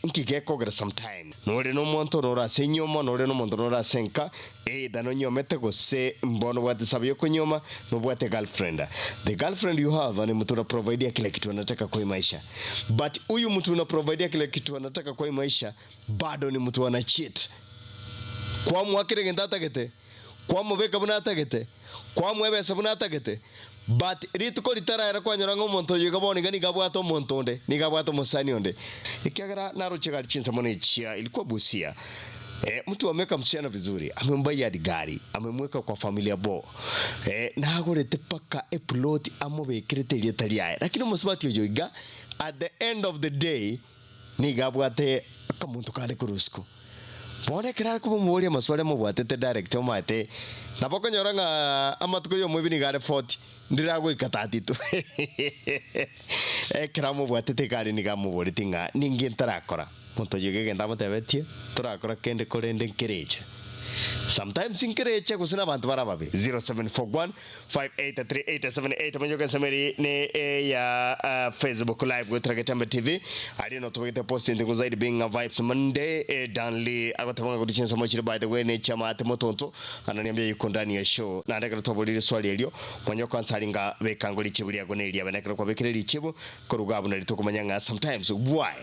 Nki gekogera sometime nore nomonto nore ase enyiomo nore nomonto nore ase enka either nonyiomete gose mbono obwate esabu yokonyioma nobwate girlfriend. The girlfriend you have ni mtu unaprovidia kila kitu anataka kwa hii maisha but huyu mtu unaprovidia kila kitu anataka kwa hii maisha bado ni mtu ana cheat. Kwamoa kera egento atagete, kwamobeka buna atagete, kwamoa ebesa buna atagete, but rituko ritaraera kwanyora ng'a omonto oyo iga bono iga nigo abwate omonto onde, nigo abwate omosani onde. Ekiagera naroche gari chinsemo na echia ilikuwa Busia, eh, mtu ameweka msichana vizuri, amembaia hadi gari, amemweka kwa familia bo, eh, nagorete mpaka eploti amobekerete erieta riaye, lakini omosubati oyo iga at the end of the day, Nigo abwate akamonto kande korwa isiko. Bono ekero are komoboria amaswali amobwatete direct omanyete nabo okonyora ng'a amatuko ya omoibi nigo are 40 ndire agoika 32 Ekero amobwatete iga aria nigo amoboretie ng'a ninki ntarakora? Omonto oyio iga egento amotebetie, torakora kende korende nkerecha. Sometimes nkerecha gose nabanto bare ababe. 0741 583878 Omonyoke ensemo eri ne eya uh, Facebook live goetera Getembe TV aria notobegete post entengo zaidi being a vibes Monday eh, Danley agoteba ng'a goticha ensemo chire by the way ne chiamate motonto ananiambia yuko ndani ya show naende ekero twaborire swali erio monyoke ansari nga beka ngo richibu riago ne eriabe na ekero kwabekire richibu koruga abwo nari tokomanya ng'a sometimes why.